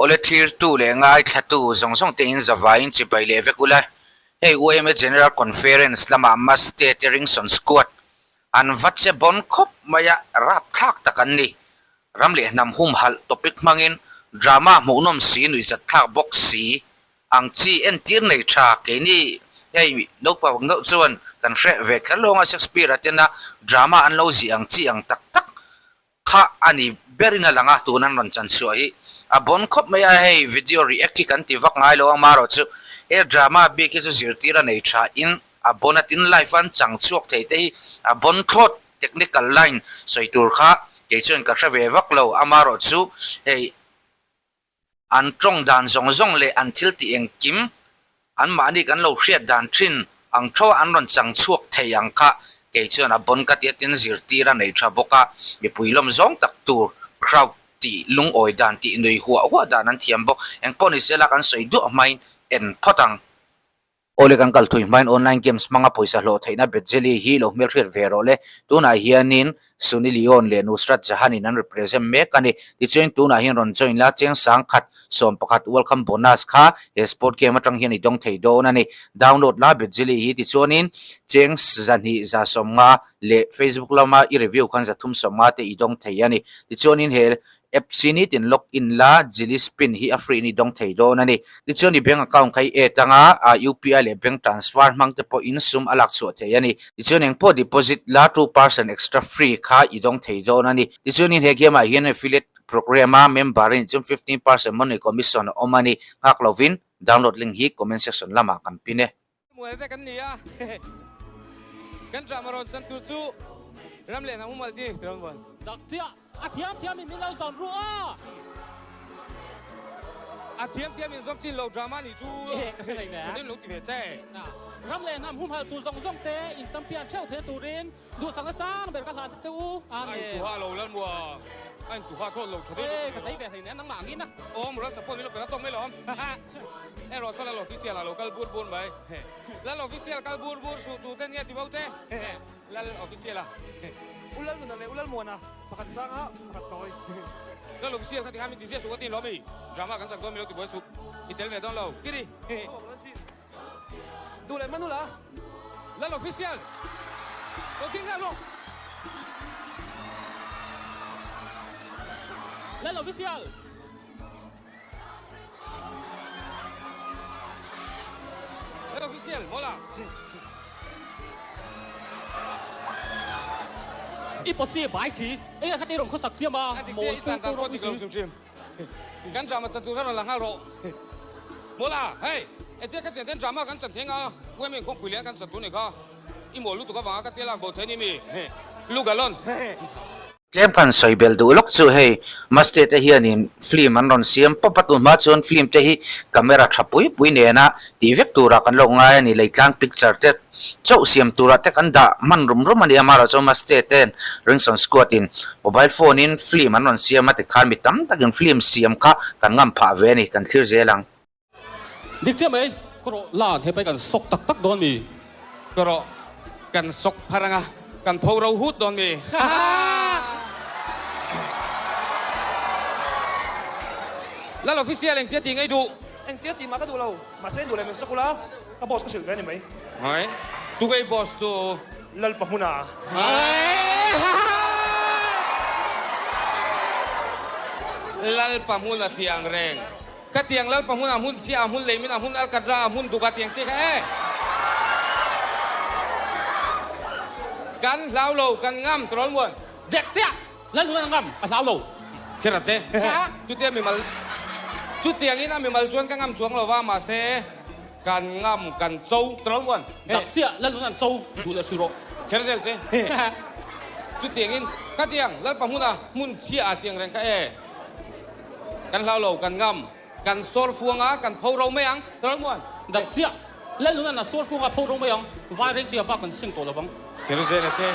Awle thlirtu leh ngaithlatu zawng zawng te in zavaiin chibai leh vek ula, hei UMA General Conference lamah Maste te Ringson Squad an va che bawn khawp mai a, rapthlak tak an ni. Ram leh hnam humhalh topic hmangin drama hmuhnawm si nuihzat thlak bawk si ang chi entir nei tha keini hei naupang deuh chuan kan hreh ve kher lo anga Shakespeare-a tena drama an lo zih ang chi ang tak tak kha a ni berin a lang a, tun an rawn chan chhuah hi a bawn khawp mai a, hei video react hi kan ti vak ngai lo a, marawh chu he drama bik hi chu zirtir a nei tha in a bawn a tin live an chang chhuak thei te hi a bawn thlawt technical line sawi tur kha kei chuan ka hre ve vak lo a, marawh chu hei An tawng dan zawng zawng leh an thil tih engkim, anmahni kan lo hriat dan thin ang tho an rawn chang chhuak thei ang kha kei chuan a bawn ka tia tin zirtir a nei tha bawk a, mipui lawm zawng tak tur crowd tih lungawi dan tih nui huah huah dan an thiam bawk. Engpawh ni sela kan sawi duah hmain en phawt ang. Awle kan kal thui hmain online games hmanga pawisa hlawh theihna Betjeli hi lo hmelhriat ve rawh le. Tunah hianin Sunny Leone leh Nusrat Jahan in an represent mek a ni. Tichuan tunah hian rawn join la cheng sangkhat 11 welcome bonus kha he sport game atang hian i dawng thei dawn a ni. Download la Betjeli hi tichuanin cheng 2 150 leh Facebook lama i review khan 350 te i dawng thei a ni. Tichuanin he App si nitin log in la Jili Spin hi a free in i dawng thei dawn a ni. Tichuan i bank account kha i add anga UPI leh bank transfer hmang te pawh in sum a lak chhuah thei a ni. Tichuan engpawh deposit la 2% extra free kha i dawng thei dawn a ni. Tichuan in he game ah hian affiliate program a member in chuan 15% money commission a awm a ni. Nghak lovin download link hi comment section lamah kan pin e. Mual te kan ni a, kan drama rawn chan tur chu ram leh hnam humal ti tir an vuan. Dak chiah, a thiam thiam in min lo zawn ruh a. A thiam thiam in zawm chin lo drama nih chu tha lo ti ve che. Ram leh hnam humhal tur zawng zawng te in champion theuh thei turin duhsakna sang ber ka hlan te che u. Amen. A intuha lo Lalmua, a intuha thawt lo tha deuh. Ee ka zei ve hleinem nangmah angin a. Aw moral support min lo pe na tawk mai lo. Hei rawh saw Lal Official a lo kal bur bur mai. Lal Official kal bur bur suh tu te nia ti bo che. Lal Official a. U Lal Nuna leh U Lal Muana pakhat sang a pakhat tawi. Lal Official kha ti khan min ti zia suh ka ti lawm i. Drama kan chak dawn mi lo ti buai suh. I tel ve dawn lo. Kiri. Duh leh hman ula. Lal Official. Lo ding nghal rawh. Lal Official. Lal Official, Mawla. I pawsi bai si, eng kha tei rawn khawsak chiam a, mawl pu pu rawh si. Kan drama chan tur kha rawn la nghal rawh. Mawla, hei, engtia kha tiang ten drama kan chan theng a, UMA inkhawmpui leh kan chan tur ni kha. I mawl lutuk avanga ka tia lak bo thei ni mi? Lugalon. Tlem khan sawi belh duh lawk chu hei Maste te hianin film an rawn siam pawp a, tunhma chuan film te hi camera tha pui pui nena tih vek turah kan lo ngai a ni, leitlang picture te chauh siam turah te kan dah hman rum rum a ni a, amaherawhchu chuan Maste ten Ringson Squad in mobile phone in film an rawn siam a tikhan mi tam takin film siam kha kan ngam phah ve a ni, kan thlir zel ang. Dik chiah mai, ka rawh lan hepai kan sawk tak tak dawn mi? Ka rawh kan sawk phar anga kan pho ro hut dawn mi? Lal official engtia tih ngei duh? Engtia tih mah ka duh lo, mahse duh leh min sawk ula, ka boss ka hrilh ve a ni mai. Hai, tu kei boss chu? Lal Pahmuna. Lal Pahmuna tih ang reng. Ka tiang Lalpa hmun a hmun chhia a hmun leimin a hmun alkatra a hmun duk a tiang che kha e. Kan hlau lo kan ngam tawrl muan. Dek chiah Lalhmun a ngam a hlau lo. Kher a che. Chutia mimal chutiangin a mimal chuan ka ngam chuang lo va mahse kan ngam kan cho tawrl muan. Dak chiah Lalhmun an cho duh leh hri rawh. Kher zel che. Chutiangin ka tiang Lalpa hmun a hmun chhia a tiang reng kha e. Kan hlau lo, kan ngam. Kan sawr fuang a, kan pho ro mai ang. Tawrh muan. Dak chiah. Lalnun a sawr fuang a pho ro mai ang. Vai reng tia bak kan seng tawh lovang. Kher zel a che.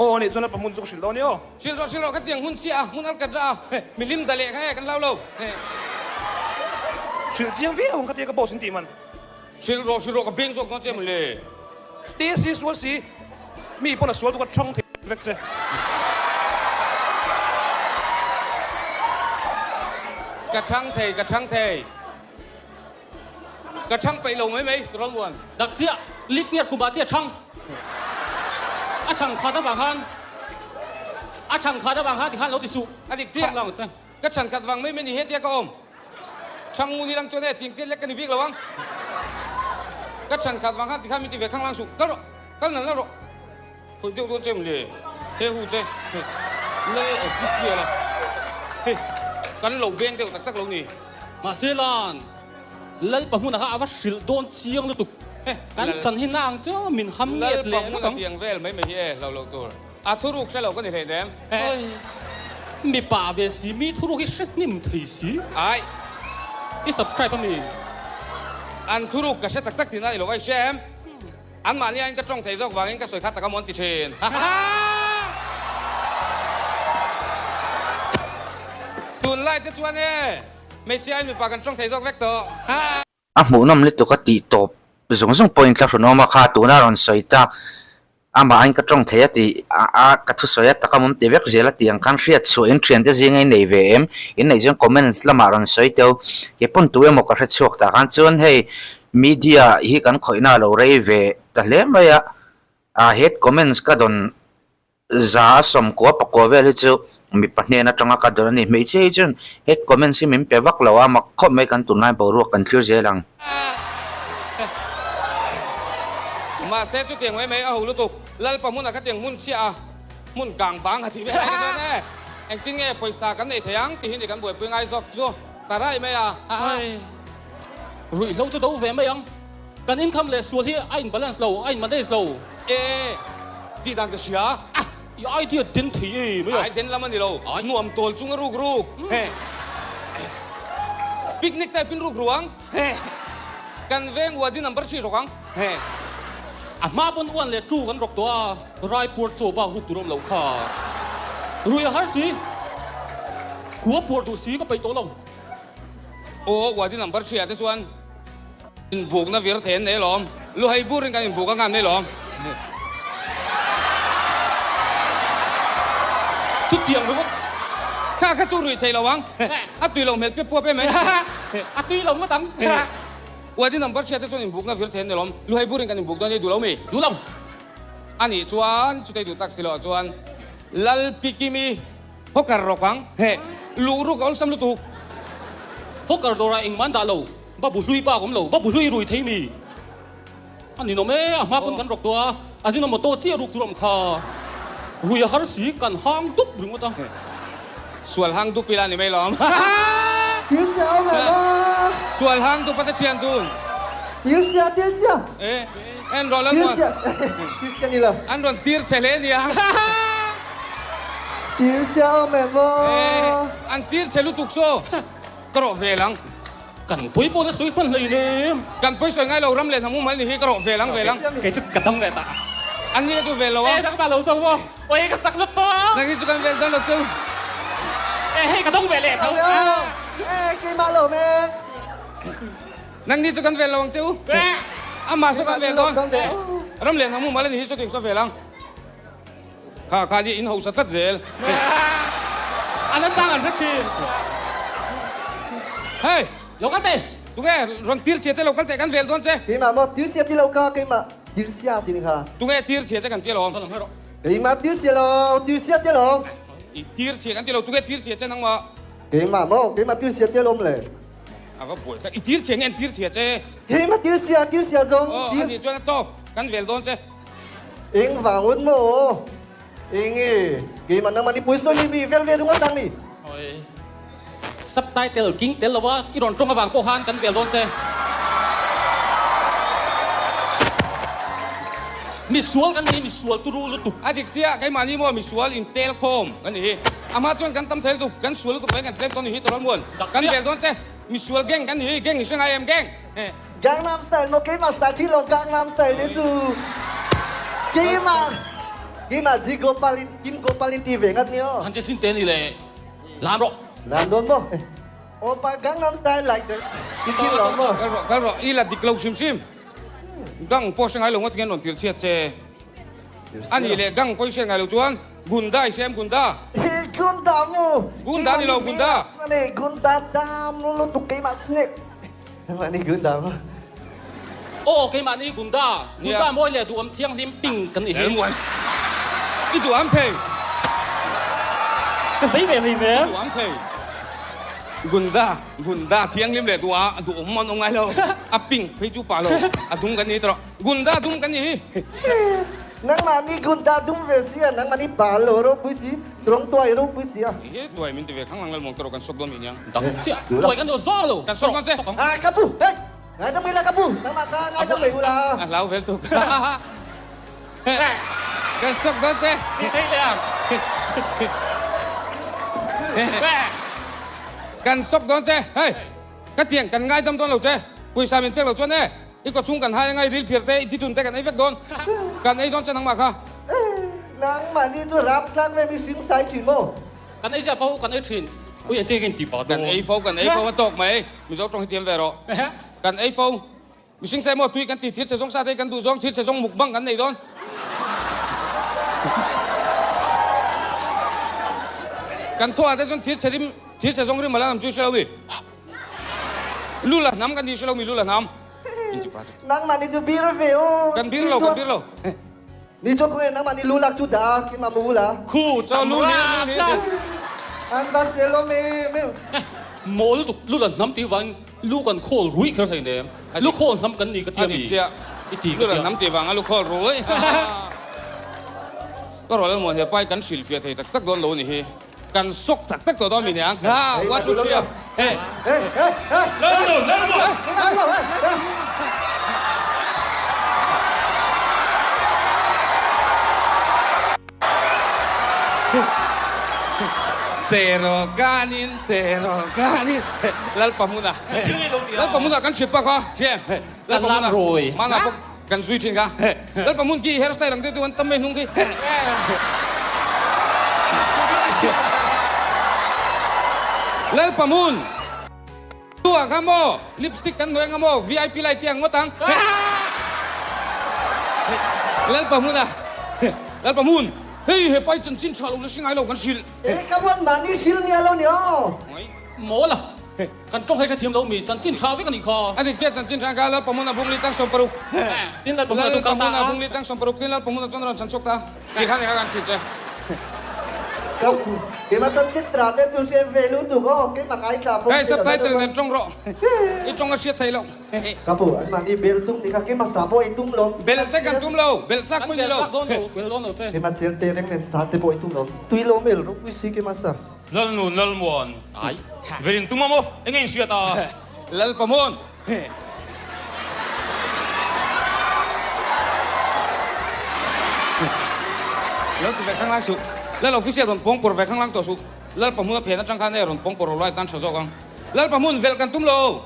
Aw anih chuan a pahmun chu ka hrilh dawn i aw. Hrilh rawh, hrilh rawh, ka tiang hmun chiah a, hmun alkat rah a, milim da leh kha e, kan hlau lo. Hrilh chiang viau ang ka tia ka boss in tih man. Hrilh rawh, hrilh rawh, ka beng zawk dawn che mawle. Ti si sual si, mi pawn a sual tuk a thawng thei vek che. Ka chhang thei, ka chhang thei. Ka chhang peih lo mai mai, Turawn. Dak chiah, leap year kumah chiah chhang. A chhang khat avang khan, a chhang khat avang khan tikhan lo ti suh. A dik chiah. Ka chhan khat vang mai mai ni hetia ka awm. Chhang ngu ni lang chuan e ting tel lek ka ni bik lo ang. Ka chhan khat vang khan tikhan min ti ve khang lang suh. Kal rawh, kal nal nal rawh. Khawih deuh dawn che em le? He hu che lal official a hei kan lo beng deuh tak tak lo ni. Mahse lan lal pahmuna kha a va hrilh dawn chiang lutuk. Kan chan hi na ang chu min ham nget leh vek ang. Lal pahmuna tiang vel mai mai hi e hlo loh tur. A thuruk hre lo ka ni hlei nem. Oi mipa ve si mi thuruk hi hre hnim thei si. Ai. I subscribe ami? An thuruk ka hre tak tak tihna ni lo a i hria em? Anmahni aiin ka tawng thei zawk vangin ka sawi kha tak a mawn ti thin. Tunlai te chuan e, hmeichhia aiin mipa kan tawng thei zawk vek tawh. A hmuhnawm lutuk a tih tawp zawng zawng pawhin thlahrunawm a kha tuna rawn sawi ta. Amah aiin ka tawng thei a tih a ka thusawi a tak a mawm ti vek zel a tih ang khan hriat chhuah in thiante zinga i nei ve em? In neih chuan comments lamah rawn sawi teu. Kei pawn tu emaw ka hre chhuak tah khan chuan hei Media hi kan khawihna a lo rei ve ta hle mai a, a head comments ka dawn za a sawmkua pakua vel hi chu mipa hnen atanga ka dawn a ni. Hmeichhia hi chuan head comments hi min pe vak lo a, mak khawp mai kan tunlai boruak kan thlir zel ang. Mahse chutiang mai mai a ho lutuk, Lalpa hmunah khatiang hmun chhiah a, hmun kang bang a tih vel ai ka chuan e, engtin nge pawisa kan nei thei ang tih hi ni kan buaipui ngai zawk chu ta raih mai a. Ruihhlo chu do ve mai ang. Kan income leh sual hi a in balance lo, a in manage lo. E, tih dan ka hria. Ah, i idea den thei e mai a. Ai den lam a ni lo. Nuam tawl chung a ruk ruk. He. Picnic type in ruk ruang. He. Kan veng wadi number hri rawk ang. He. A hma pawn uan leh tu kan rawk tawh a, Raipur chaw bak ruk tur awm lo kha. Rui a har si. Khua puar duh si ka peih tawh lo. Aw Wadi number hria te chuan inbukna vir thei an nei alawm. Luhai burin kan inbuk anga an nei alawm. Chutiang ringawt. Kha kha chu ruih thei lo ang. A tui lo hmel piap puap em ai. A tui lo ngawt ang. Wadi number hria te chuan inbukna vir thei an nei alawm. Luhai burin kan inbuk dawn a ni duh lo mi? Duh lo. A nih chuan chutei duh tak si loh chuan Lalpikimi Hawker rawk ang. Heh. Luh ruk a awlsam lutuk. Hawker dawrah engmah an dah lo. Va bu hlui bak awm lo. Va bu hlui rui thei mi. A ninawm e, a hma pawn kan rawk tawh a. A zinawm motor chiah ruk tur awm kha. Rui a har si, kan hang dup ringawt a. Sual hang dup ila ni mai lawm. Tirsia awm em a. Sual hang dup a te thian dun. Tirsia, tirsia. E, en rawh la nuam. Tirsia, tirsia ni lo. An rawn tir che hle nia. Tirsia awm em aw. An tir che lutuk saw ka rawh vel ang. Kan pawi pawh la sawi hman hlei nem. Kan pawi sawi ngai lo ram leh hnam umal ni hi ka rawh vel ang vel ang. Kei chu ka dang leh ta. An ni chu vel lo a. E dang ta lo saw maw. Oi ka sak lut tawh a. Nang hi chu kan vel dawn lo chu. E hei ka dawng ve leh tho. E keimah lo me. Nang ni chu kan vel lo ang che u. Amah saw kan vel dawn. Ram leh hnam umal a ni hi saw ting saw vel ang. Kha kha ni in hausa tlat zel. A nachang an hre thin. Hei! Lo kal teh! Tunge rawn tir chhia che lo kal teh kan vel dawn che. Keimah maw tir chhia ti lo kha keimah tir chhia ti ni kha. Tunge tir chhia che kan ti alawm. Saw lam hei rawh. Keimah tir chhia lo tir chhia ti alawm. I tir chhia kan ti lo tunge tir chhia che nangmah. Keimah maw keimah tir chhia ti alawm le. A va buai tlat i tir chhia nge an tir chhia che. Keimah tir chhia tir chhia zawng. Aw a nih chuan a tawk kan vel dawn che. Eng vang un maw? Eng e, keimah nangmah ni pawisa ni mi vel ve ringawt ang ni. Oi. Subtitle king tel lova i rawn tawng avang pawh khan kan vel dawn che. Misual kan ni, misual turu lutuk. A dik chiah, keimahni maw misual in tel khawm kan ni hi. A hma chuan kan tam thei lutuk, kan sual lutuk mai kan tlem tawn ni hi tawrh muan. Kan vel dawn che, misual gang kan ni hi, gang i hre ngai em gang? Gangnam Style maw keimah sa thi lo Gangnam Style te chu keimah keimah Ji Gopal in Kim Gopal in ti ve ngat ni aw. Han che sin te ni le lam rawh. Lam dawn maw? Opa Gangnam Style like the i thi lo maw? Kal rawh kal rawh i la dik lo hrim hrim. Gang pawh hre ngai lo ngawt nge an rawn tir chhiat che. Ani leh gang pawh i hriat ngai lo chuan Gunda i hria em Gunda? Gunda! Gunda maw? Gunda ni lo, Gunda. Gunda dam lutuk keimah nge. Keimah ni Gunda maw? Aw, keimah ni Gunda. Gunda mawi leh duham thianghlim ping kan ni hi. I duham thei. Ka zei ve hlei nen. I duham thei. Gunda, Gunda thianghlim leh duha duhawm an awm ngai lo. A pink phei chu pah lo, a dum kan ni tawh. Gunda dum kan ni hi. Nangmah ni Gunda dum ve si a, nangmah ni pa lo ropui si, rawng tuai ropui si a. He tuai min ti ve khang lang lal mawng te rawh kan sawk dawn mi nia. Dang chiah, tuai kan duh zawng lo. Kan sawk dawn che. Ah ka pu, hei, ngaidam ila ka pu, nangmah kha ngaidam mai ula. A hlau vel tuk. Kan sawk dawn che. Ni thei leh ang. Kan sawk dawn che. Hei, ka tiang kan ngaidam dawn lo che. Pawisa min pek lo chuan e, i kawchhung kan hai anga i ril phiar te, i thitun te kan ei vek dawn. Kan ei dawn che nangmah kha. Nangmah ni chu rap tlang ve mihring sai thin maw? Kan ei ziah fo, kan ei thin. Ui engtin nge in ti pah dawn? Kan ei fo, kan ei fo a tawk mai. Mizo tawng hi tiam ve rawh. Kan ei fo. Mihring sai maw tui kan ti thil che zawng sa te kan duh zawng thil che zawng mukbang kan nei dawn. Kan thawh ah te chuan thil che rim thil che zawng rim ala nam chu i hre lo mi. Lu la hnam kan ti hre lo mi lu la hnam. Nangmah ni chu bir ve aw. Kan bir lo kan bir lo. Ni chu khawnge nangmah ni lu lak chu dah a keimah maw ula. Khu Chaw lu lir lu lir. An va sel awm em em. Maw lutuk lu la hnam tih vangin lu kan khawl rui kher hlei nem. Lu khawl hnam kan ni ka tia mi. I ti ka Lu la tia. hnam tih vanga lu khawl rui. Ka rawl almuan he pai kan hrilhfiah thei tak tak dawn lo ni hi. Kan sawk tak tak tawh dawn mi nia. Ha, one two three a. Hey. Hey hey hey. Lalnu lalnu. Che rawh kanin che rawh kanin Lalpa hmuna Lalpa hmuna kan hrilh pak a hria em Lalpa hmuna mana pawh kan zui thin kha Lalpa hmun khi hair style ang deuh deuh an tam mai hnung khi Lalpa hmun Tu ah kha maw lipstick kan hnuai anga maw vip lai tih ang ngawt ang. Lalpa hmun a Lalpa hmun hei he pai chanchin tha lo la hre ngai lo kan hrilh. E ka huan mahni hrilh nia lo ni aw. Mawl a kan tawng hei hrethiam lo mi chanchin tha vek a nih kha. A dik chiah chanchin tha kha Lalpa hmun a bungli chang 60. Tin Lalpa hmun a chu kal ta a. Lalpa hmun a bungli chang 60 tin Lalpa hmun a chuan rawn chhan chhuak ta. Ti khan kha kan hrilh che. Keimah chanchin tra te chu hre ve lutuk aw, keimah ngaithla fo Hei subtitle nen tawng rawh, i tawng a hriat theih loh. Ka pu, an mahni bel tum ni kha keimah sa pawh i tum lo. Bel che kan tum lo, bel tlak pawh i ni lo. Kan bel tlak dawn lo, bel dawn lo che. Keimah chel te reng nen sa te pawh i tum lo, tui lo mel ropui si keimah sa. Lalnun Lalmuan, vel in tum a maw? Enge in hriat a? Lalpamuan. Lo ti ve khanglang suh. Lal official rawn pawng pawr ve khanglang tawh suh. Lal pahmun a phen atang khan e rawn pawng pawr lo lai tan tha zawk ang. Lal pahmun velh kan tum lo.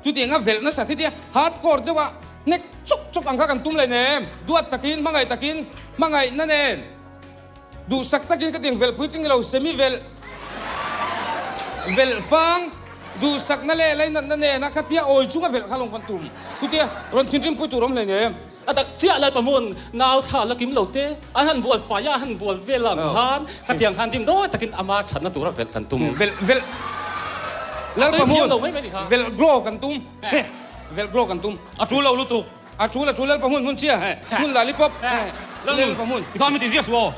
Chutiang a velh nasa thiti a hardcore deuh a hnek chuk chuk ang kha kan tum leh nem. Duat takin, hmangaih takin, hmangaihna nen. Duhsak takin ka tiang velh puitling lo semi velh velh fang duhsakna leh lainatna nena ka tia awi chunga velh kha lawng kan tum. Chutia rawn thinrim pui tur awm hlei nem. A dak chiah Lalpa hmun nau thla la kim lo te an han bual fai a, an han bual vel ang khan khatiang khan dim dawi takin ama thatna tura velh kan tum. Velh velh Lalpa hmun velh glow kan tum velh glow kan tum. A tul lo lutuk. A tul a tul Lalpa hmun hmun chhia he hmun lollipop Lalpa hmun. I kha mi ti ziah suh aw.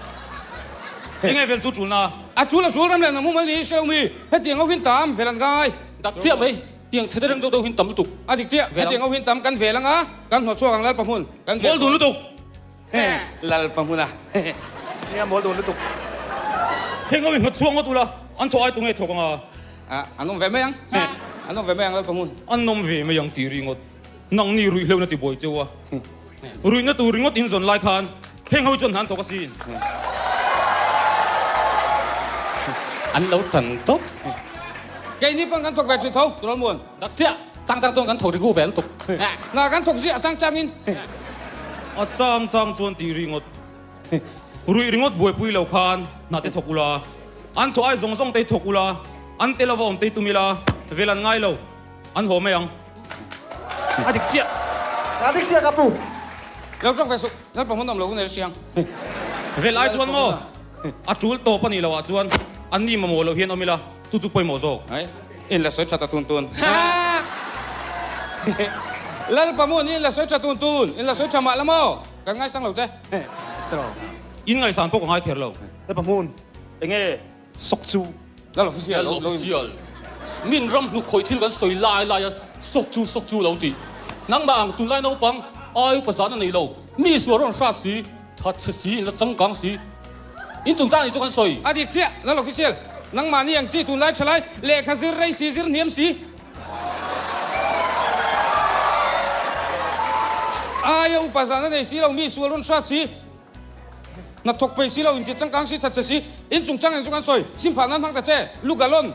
Enge vel chu tulna? A tul a tul ram leh namu mal ni hre lo mi hetiang ho hin tam vel an ngai. Dak chiah mai tiang chhe te reng deuh deuh hin tam lutuk. A dik chiah hetiang ho hin tam kan vel anga kan hnawt chhuak ang Lalpa hmun kan vel. Mawl dun lutuk. Lalpa hmun a. Nia mawl dun lutuk. Heng ho hi hnawt chhuak ngawt ula an thawh ai tunge thawk anga. An awm ve mai ang an awm ve mai ang Lalpa hmun. An awm ve mai ang tih ringawt. Nangni ruih hleuhna ti buai cheu a, ruihna tur ringawt in zawn lai khan heng ho chuan hna an thawk asin. An lo tan tawp. Keini pawn kan thawk ve thin tho, Tural Muan. Dak chiah, chang chang chuan kan thawk ri gu ve lutuk. Hna kan thawk ziah chang chang in. A chang chang chuan tih ringawt, ruih ringawt buaipui lo khan hna te thawk ula, an thawh ai zawng zawng te hi thawk ula, an tel ava awm te hi tum ila, vel an ngai lo. An haw mai ang. A dik chiah. A dik chiah ka pu. Lo tawk ve suh. Lalpa hmun awm lo hun e hriang. Vel ai chuan maw? A tul tawp a nih loh ah chuan. An ni mamawh loh hian awm ila, chu chu pawimawh zawk. Ai, in la sawi tha ta tun tun. Lalpa hmun in la sawi tha tun tun, in la sawi tha mah la maw? Kan ngaisang lo che. In ngaihsan pawh ka ngai kher lo. Lalpa hmun. Enge? Sawk chu. Lal official Lal official. Min ram hnuk khawih thil kan sawi lai lai a, sawk chu sawk chu lo ti. Nangmah ang tunlai naupang ai upa zan a nei lo. Mi sual rawn hrat si, that chhe si, in la changkang si. In chungchang nih chu kan sawi. A dik chiah, Lal official. Nangmahni ang chi tunlai tha lai, lehkha zir rei si, zir hniam si. Aia upa zan a nei si lo, mi sual rawn hrat si. Hna thawk pei si lo, inti changkang si, thatchhe si, in chungchang eng chu kan sawi, sim phah nan hmang ta che, lu galon.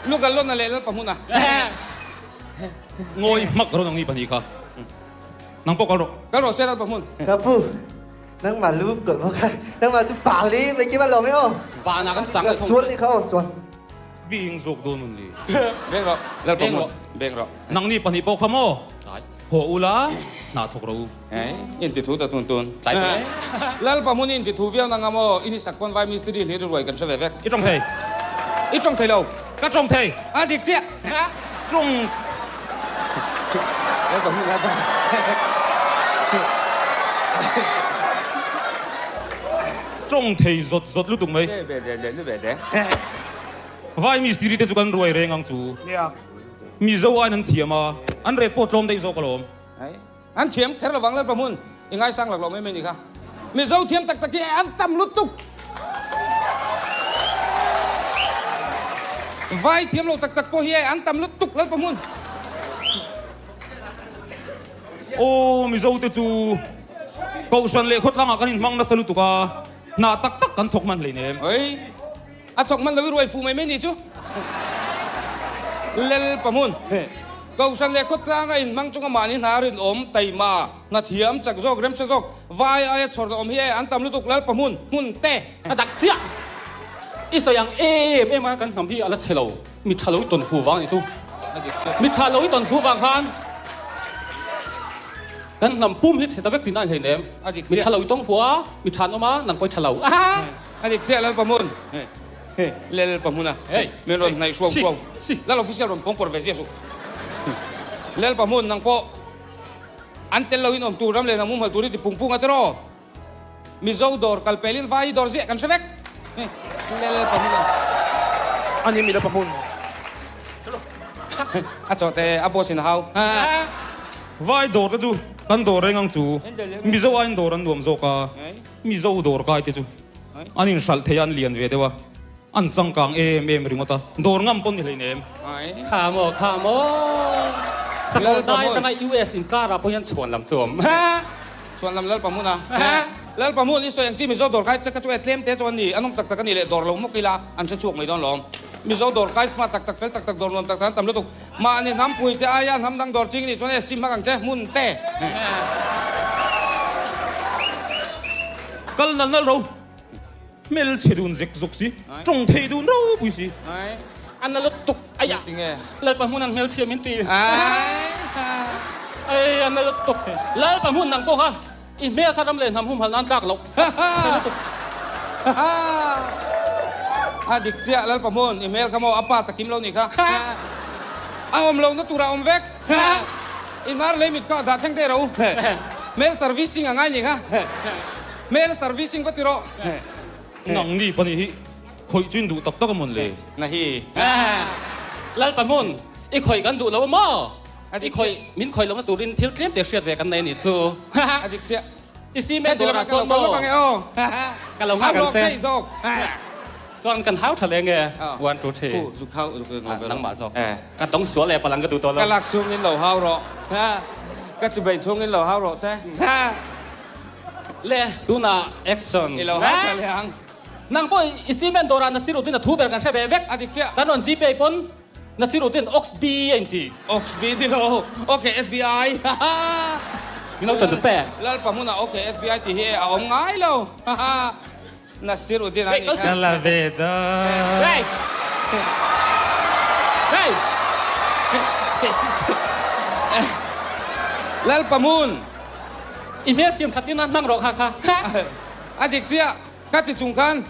Lu galon a leh Lalpa hmun a. Ngawi hmak rawn ang i pahnih kha. Nang pawh kal rawh. Kal rawh se Lalpa hmun. Ka pu, nangmah lu kawlh bawk a, nangmah chu pa li mai kim a lawm e aw. Vanah kan chang leh thung. Sual nih kha aw, sual. Bing zawk dawn un li. Beng rawh, Lalpa hmun, beng rawh. Nangni pahnih pawh kha maw? Haw ula, hna thawk rawh u. Hei, in ti thu ta tun tun. Tlai tawh e. Lalpa hmun in ti thu viau nang ang maw? In i sak pawn vai mistiri hlir i ruai kan hre ve vek. I tawng thei. I tawng thei lo. Ka tawng thei. A dik chiah. Tawng. Lalpa hmun a dah. Tawng thei zawt zawt lutuk mai. Vai mistiri te chu kan ruai reng ang chu. Nia. Mizo aiin an thiam a, an ret pawh tlawm daih zawk alawm. An thiam kher lovang Lalpa hmun i ngaisang lak lo mai mai ni kha. Mizo thiam tak tak hi an tam lutuk. Vai thiam lo tak tak pawh hi an tam lutuk Lalpa hmun. Aw Mizo te chu Kohhran leh khawtlangah kan inhmang nasa lutuk a, hna tak tak kan thawk hman hleinem. Oi. A thawk hman lo i ruai fuh mai mai ni chu. Lel Pahmun, Kohhran leh khawtlang a inhmang chunga mahni hna rinawm, taima, hna thiam, chak zawk, remhre zawk, vai aia chhawr awm hi e, an tam lutuk Lal Pahmun, hmun te. A dak chiah. I sawi ang em em a kan hnam hi a la chhe lo. Mi tha lo i tawn fu vang a nih chu. Mi tha lo i tawn fu vang khan kan hnam pum hi chhe ta vek tihna a ni hleinem. Mi tha lo i tawng fu a, mi tha an awm a, nang pawh i tha lo. A dik chiah Lalpa hmun. Lalpa hmun a min rawn hnaih hruau hruau. Lal official rawn pawng pawr ve ziah suh. Lalpa hmun nang pawh an tel loin awm tur ram leh hnam humhal tur hi ti pung pung a tiraw. Mizo dawr kal pelin vai dawr ziah kan hre vek. Lalpa hmun a. A ni mi Lalpa hmun. A chawhte a boss in a hau. Vai dawr te chu kan dawr reng ang chu. Mizo aiin dawr an nuam zawk a. Mizo dawr kai te chu an inhralh thei a, an lian ve deuh a, an changkang em em ringawt a, dawr ngam pawn ni hleinem. Kha maw, kha maw. Sakawr dai atanga US inkarah pawh hian chhuan lam chu a awm. Chhuan lam Lalpahmun a. Lalpahmun i sawi ang chi Mizo dawr kai te kha chu e tlem te chu an ni, an awm tak tak a ni leh dawr lo mawk ila an hre chhuak mai dawn lawm. Mizo dawr kai smart tak tak fel tak tak dawr nuam tak tak an tam lutuk. Mahni hnampui te aia hnam dang dawr ching nih chuan e sim hmak ang che, hmun te. Kal nal nal ro, hmel chhe dun zek zawk si, tawng thei dun ropui si. A na lutuk aiah, Lalpa hmun an hmel chhia min ti. Ai a na lutuk, Lalpa hmun nang pawh kha i hmel kha ram leh hnam humhalh nan tlak loh. Chhe lutuk. A dik chiah Lalpa hmun i hmel kha maw a pa takim lo nih kha. A awm lohna turah a awm vek. I hnar lei mit kha dah thleng teh ro. Hmel servicing a ngai nih kha. Hmel servicing va ti rawh. Nang ni pahnih hi khawih chu in duh tak tak a mawn le? Na hi. Lalpa hmun, i khawih kan duh lo a maw? I khawih, min khawih lohna turin thil tlem te hriat ve kan nei a nih chu. A dik chiah. I cement dawrah sawn maw? Ka lo nghak ang che. Chuan kan hau tha leh nge? One, two, three. Nangmah zawk. Ka tawng sual leh palang ka duh tawh lo. Ka lak chungin lo hau rawh. Ka chubei chungin lo hau rawh se. Le, tunah action. I lo hau tha leh ang. Nang pawh i cement dawrah Nasiruddin a thu ber kan hre ve vek. A dik chiah. Kan rawn Gpay pawn Nasiruddin Ox B a inti. Ox B ni lo, ok SBI. Min lo tan ta che. Lalpa hmunah ok SBI tih hi a awm ngai lo. Nasiruddin a nih kha. Ka la ve da. Hey! Hey! Lalpa hmun. I hmel siam that in a hmang rawh kha kha. A dik chiah. Ka ti chung khan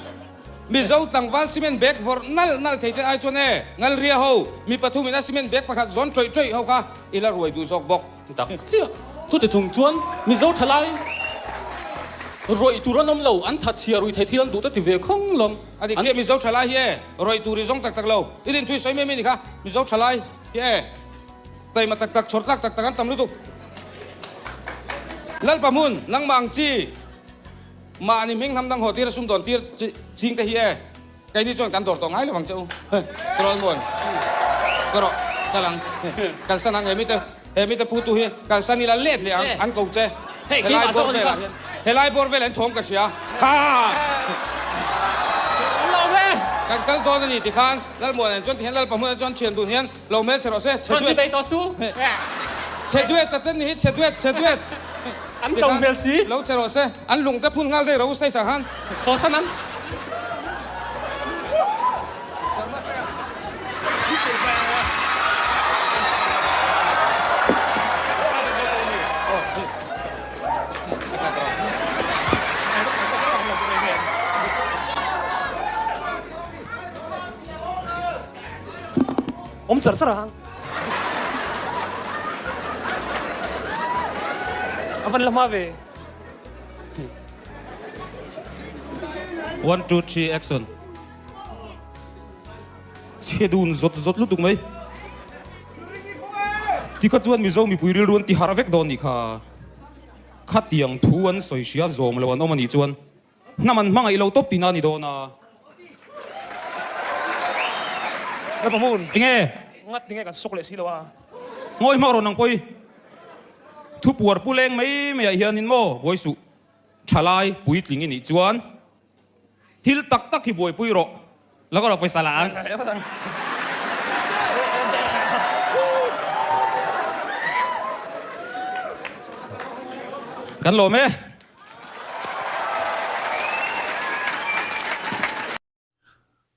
Mizo tlangval cement bag vawrh nalh nalh thei te ai chuan e, Ngalria ho, mi pathumin a cement bag pakhat zawn tawih tawih ho kha i la ruai duh zawk bawk. Ti tak chiah. Chuti chung chuan Mizo thalai rawih tur an awm lo, an thatchhia rui thei thil an duh te ti ve khawng lawm. A dik chiah Mizo thalai hi e, rawih tur i zawng tak tak lo. I rinthui sawi mai mai ni kha, Mizo thalai hi e, taima tak tak, chhawr tlak tak tak an tam lutuk. Lalpa hmun, nangmah ang chi. Mahni hming hnam dang haw tir a sum dawn tir ching te hi e, keini chuan kan dawr tawh ngai lo vang che u. Tirawl muan, ka rawh, kal ang, kalsan ang he mite, he mite pu tu hi kalsan ila let leh ang, an ko che. Helai bawr velah hian, helai bawr velah hian thawm ka hria. Ha! Kan kal dawn a ni ti khan Lalmuan an chuan ti hian Lalpa hmunah chuan thian dun hian lo hmel che rawh se, chhe duet. Chhe duet a ten ni hi, chhe duet, chhe duet. An to hmel si. Lo che rawh se. An lung te phun nghal daih rawh u stage ah khan. Haw san ang. Awm char char ang. A van la hma ve. One two three action. Chhe dun zawt zawt lutuk mai. Tikha chuan Mizo mipui rilru an ti harh vek dawn nih kha. Khatiang thu an sawi hria zawm lo an awm anih chuan Hnam an hmangaih lo tawp tihna a ni dawn a. Ka pahmun. Enge? Ngat tinge kan sawk leh si lo a. Ngawi hmak rawn ang pawi. Thu puar pu leng mai mai ah hianin maw buai suh. Thalai puitling i nih chuan thil tak tak hi buaipui rawh. Lo ka rawh pawisa la ang. Kan lawm e.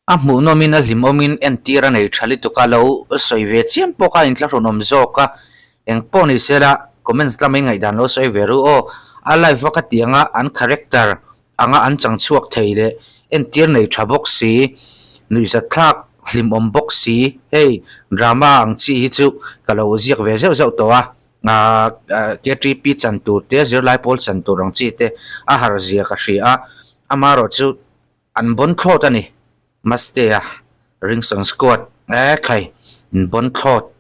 A hmuhnawmin a hlimawmin entir a nei tha lutuk a, lo sawi ve chiam pawh kha inthlahrunawm zawk a, engpawh ni sela comments lama in ngaihdan lo sawi ve ru aw, a live a ka tih anga an character anga an chang chhuak thei leh entir nei tha bawk si, nuihzatthlak hlimawm bawk si, hei drama ang chi hi chu ka lo ziak ve zeuh zeuh tawh a, ahh KTP chan tur te zirlai pawl chan tur ang chi te a har zia ka hria a, amaherawh chu an bawn thlawt a ni, Mastea Ringson Squad e khai an bawn thlawt.